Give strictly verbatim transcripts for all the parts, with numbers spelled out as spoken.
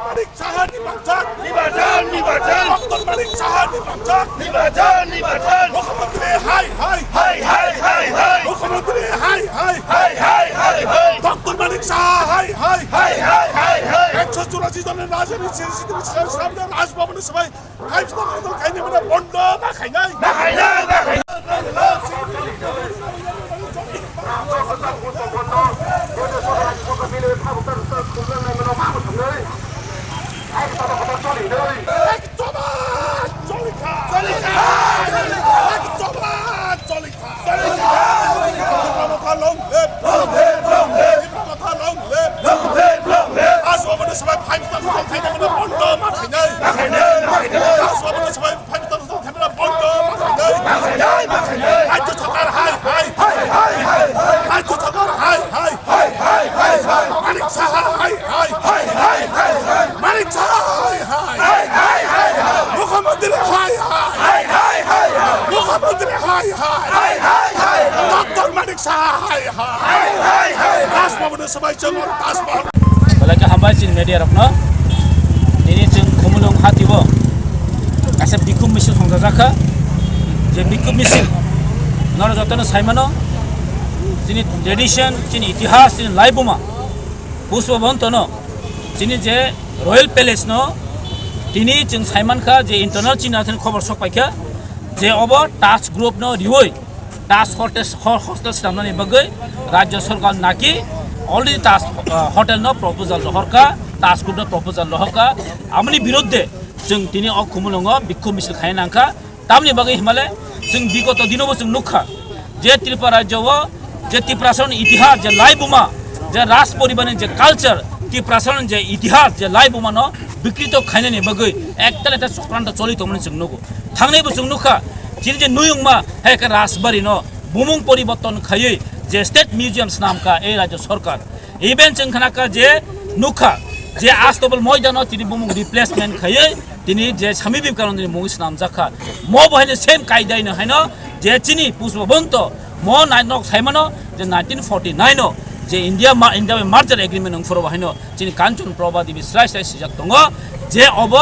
Manik Saha ni bangchak. Nibajan, nibajan. Doctor Manik Saha ni bangchak. Nibajan, nibajan. Mukhyamantri hai hai. Hai, hai, hai, hai. Mukhyamantri hai hai. Hai, hai, hai, hai. Doctor Manik Saha hai hai. Hai, hai, hai, hai. Ekso churashi jonor rajniti siri siri siri siri Rajbhavan ni samai. Five star hotel khaini mane bondo ma khainai. Ma khainai, ma khainai. Ekdom choli kha. Choli kha. Ekdom choli kha. Choli kha. Choli kha. Choli kha. Long live. Long live. Long live. Long live. Long live. Long live. Rajbhavan ni samai five star hotel khaini mane bondo ma khainai. Ma khainai, ma khainai. Rajbhavan ni samai Rajya sarkar hai hai. Hai hai hai hai. Manik Saha hai hai. Hai hai hai hai. Manik Saha hai hai. Hai hai hai hai. Mukhyamantri hai hai. Hai hai hai hai. Mukhyamantri hai hai. Hai hai hai hai. Doctor Manik Saha hai hai. Hai hai hai hai. Rajbhavan ni samai chwng Rajbhavan. Belai khe hambai chini media rokno. Tini chwng Khumulwng hatio kaisa bikhum misil songchajakha. Je bikhum misil nono jotono saimano, chini tradition, chini itihas, chini laibuma Pushpa Bontono, chini je Royal Palace no tini chwng saimankha je internal chini athani khobor sokpaikha je obo Taj Group no riwi Taj Hotel, ho-, hostel swnamnani bagwi Rajya Sarkar naki already Taj, uh, Hotel no proposal rohorkha, Taj Group no proposal rohorkha. Amoni biruddhe chwng tini o Khumulwngo bikhum misil khaina nangkha. Tamni bagwi himale chwng bigoto dinobo chwng nukha je Tripura rajyo o je Tiprasani itihas, je laibuma, je Raj poribarni je culture, Tiprasani je itihas, je laibumano bikrito khainani bagwi ektal ekta chokranto choli tongmani chwng nugo. Thangnaibo chwng nukha, chini je nuyungma, hai khe Rajbari no bumung poriborton khaiwi je State Museum swnamkha ei Rajya Sarkar. Even chwng khnakha je nukha je Astobal Moidano tini bumung replacement khaiwi tini je Swami Vivekanandani mung swnamjakha. Mo bo haino same kaidai no haino je chini Pushpa Bonto mo nai nok saimano je nineteen forty-nine o je India ma-, India bai merger agreement wngphuru bo haino chini Kanchan Prabha Devi srai srai sijak tongo je obo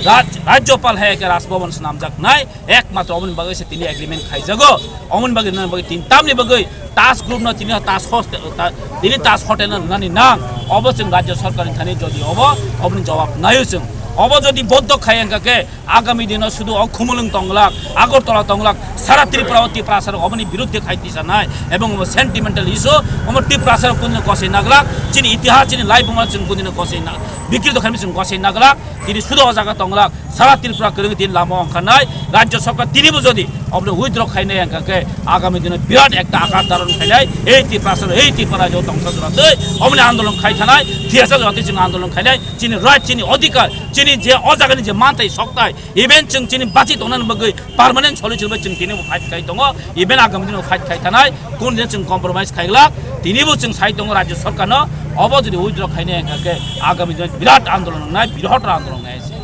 Raj-, Rajyapal hai khe Raj Bhavan swnamjaknai, ekmatro oboni bagwi se tini agreement khaijago. Oboni bagwi nang bagwi tin tamni bagwi Taj Group no tini Taj Host-, ta-, tini Taj Hotel no rwnani nang. Obo chwng Rajya Sarkar ni thani jodi obo, oboni jawab naio chwng. Obo jodi boddo khai wngkha khe, agami dino sudu o Khumulwng tonglak, Agartala tonglak, sara Tripura o Tiprasa rok oboni biruddhe khai tisanai, ebong obo sentimental issue, omo Tiprasa rok kundino gosai naglak, chini itihas, chini laibuma chwng kundino gosai na-, bikrito khaimi chwng gosai naglak, tini sudu o jaga tonglak, sara Tripura kwrwngwi tini lama ongkharnai, Rajya Sarkar tinibo jodi obono withdraw khainai wngkha khe, agami dino birat ekta akar daron khainai, ei Tiprasa rok, ei Tripura rajyo tongsa jora twi, oboni andolon khai thanai, thiyasa jora twi chwng andolon khainai, chini right, chini odhikar, chini je o jagani je manthai sokthai, even chwng chini bachi tongnani bagwi permanent solution bai chwng tinibo fight khai tongo, even agami dino fight khai thanai, kun dino chwng compromise khaiglak, tinibo chwng sai tongo Rajya Sarkarno, obo jodi withdraw khainai wngkha khe agami dino birat andolon wngnai, birahot andolon wngnai se.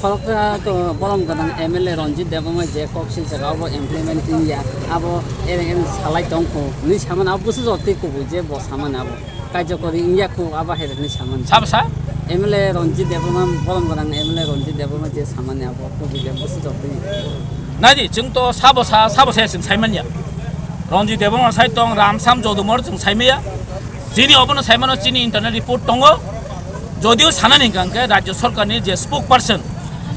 Khoroksa to borom gwnang M L A Ranjit Debbarma je kok silsaka obo implement wngya, abo ereng ereng salai tongkho, hwnwi samani abo bwswk jotwi kubui je bo samani abo. Kaijokori wngya khu abo hai rwgwi samani. Sabo sa? M L A Ranjit Debbarma, borom gwnang M L A Ranjit Debbarma je samani abo kubui je bwswk jotwi. Naidi, chwng to sabo sa, sabo sa chwng saimanya. Ranjit Debbarma sai tong, Ramsam Jodumor chwng saimaya. Chini obono saimano chini internal report tongo. Jodio sanani hwnkha hwnkhe Rajya Sarkarni je spokesperson,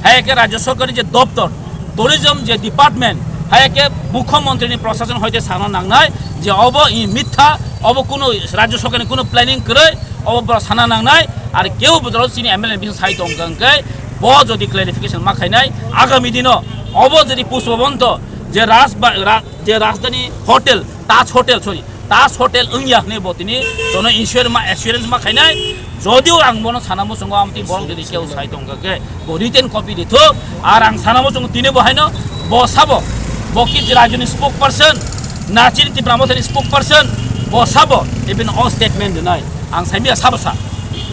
hai khe Rajya Sarkarni je doptor, tourism je department, hai khe Mukhyamantrini prosason hoite sana nangnai je obo i mitha, obo kuno Rajya Sarkarni kuno planning kwrwi, obo borok sana nangnai. Ar kebo bujalo chini M L A ni bising sai tongkha hwnkhe bo jodi clarification ma khainai, agami dino obo jodi Pushpa Bonto je Raj ba-, ra-, je Rajdhani Hotel, Taj Hotel, sorry, Taj Hotel wngya hwnwi bo tini jono insure ma, assurance ma khainai. Jodio ang bono sana muchungo, amtwi borok jodi keu sai tongkha khe bo written copy rithok. Ar ang sana muchungo tini bo haino bo sabo, bo ki rajyoni spokesperson, na chini Tipra Mothani spokesperson, bo sabo even o statement rwnai. Ang saimya sabo sa.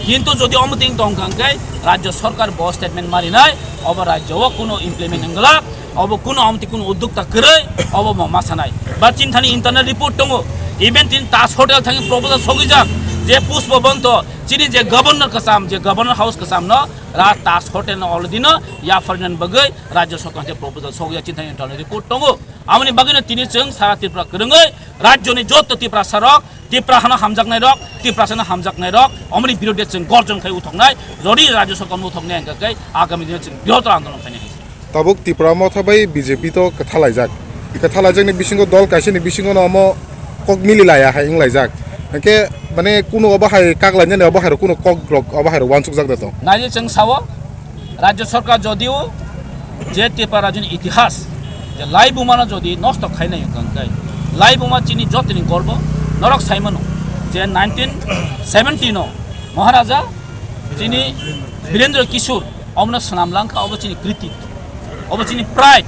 Kintu jodi omo ting tongkha hwnkhe Rajya Sarkar bo statement ma rinai, obo rajyo o kuno implement wngwlak. Obo kuno amtwi kuno uddokta kwrwi, obo bo ma sanai. Ba chini thani internal report tongo, even chini Taj Hotel thangwi proposal sogwijak, Je Pushpa Bonto, chini je governor kwcham, je governor house kwcham no, Raj Taj Hotel no already no yapharnani bagwi Rajya Sarkar je proposal sogya chinthani internal report tongo. Amoni bagwi no tini chwng sara Tripura kwrwngwi rajyoni joto Tiprasa rok, Tipra hano hamjaknai rok, Tiprasa no hamjaknai rok, omoni birodhe chwng gorjon khai uthoknai, jodi Rajya Sarkar no uthoknai hwnkha khe agami dino chwng brihottor andolon khainai. Tabuk Tipra Motha bai B J P to kwthalaijak. Kwthalaijakni bisingo dol kaisani bisingo no omo kok mili laya hai wnglaijak. Hwnkhe mane kuno obo hai kak lainani obo hai rok kuno kok rok obo hai rok wansukjak da tong. Naidi chwng sao, Rajya Sarkar jodio je Tipra rajyoni itihas, je laibuma no jodi nosto khainai hwnkha khe, laibuma chini jotoni gorbo norok saimano je nineteen seventy no Maharaja chini Birendra Kishore obono swnam langkha, obo chini krititto, obo chini pride.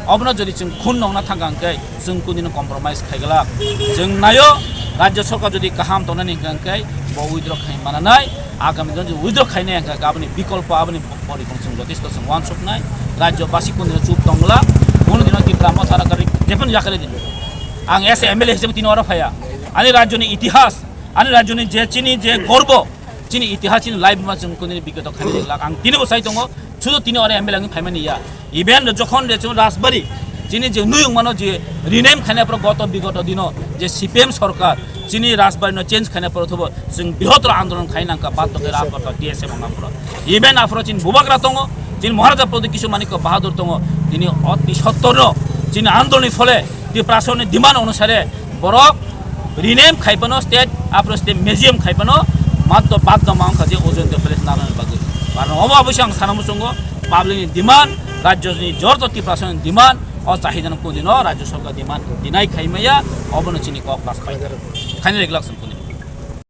Obono jodi chwng khun nongna thangkha hwnkhe chwng kunino compromise khaiglak. Chwng naio, Rajya Sarkar jodi kaham tongnani hwnkha hwnkhe bo withdraw khai mananai, agami dino jodi withdraw khainai hwnkha hwnkhe aboni bikolpo, aboni porikon chwng jotesto chwng wansuknai. Rajyabasi kunino chup tongla, bono dino Tipra Motha rok jephano yakarwi dino. Ang as a M L A hisabe tini oro phaiya. Ani rajyoni itihas, ani rajyoni je chini je gorbo, chini itihas, chini laibuma chwng kunini bigoto khainai lak ang tini bo sai tongo, sudu tini ore M L A wngwi phaimani ya. Even jokhon de chwng Rajbari, chini je nuyung mano je rename khainai poro goto bigoto dino je C P M sarkar chini Rajbari no change khainai poro thubo chwng brihottor andolon khai nangkha, baddo khe Rajbari D S F wngna poro. Even aphoro chini bubagra tongo, chini Maharaja Pradyut Kishore Manikya Bahadur tongo, tini oti sottor no chini andoloni phole Tiprasani demand onusare borok rename khaipano state, aphro state museum khaipano matto baddo ma wngkha je Ujjayanta Palace nanani bagwi. Karon omo aboise ang sana muchungo public ni demand, rajyoni jorto Tiprasani demand, o chahidano kundino rajya sarkar demand dinai khaimaya, obono chini kok pass khainai reglak song kundino.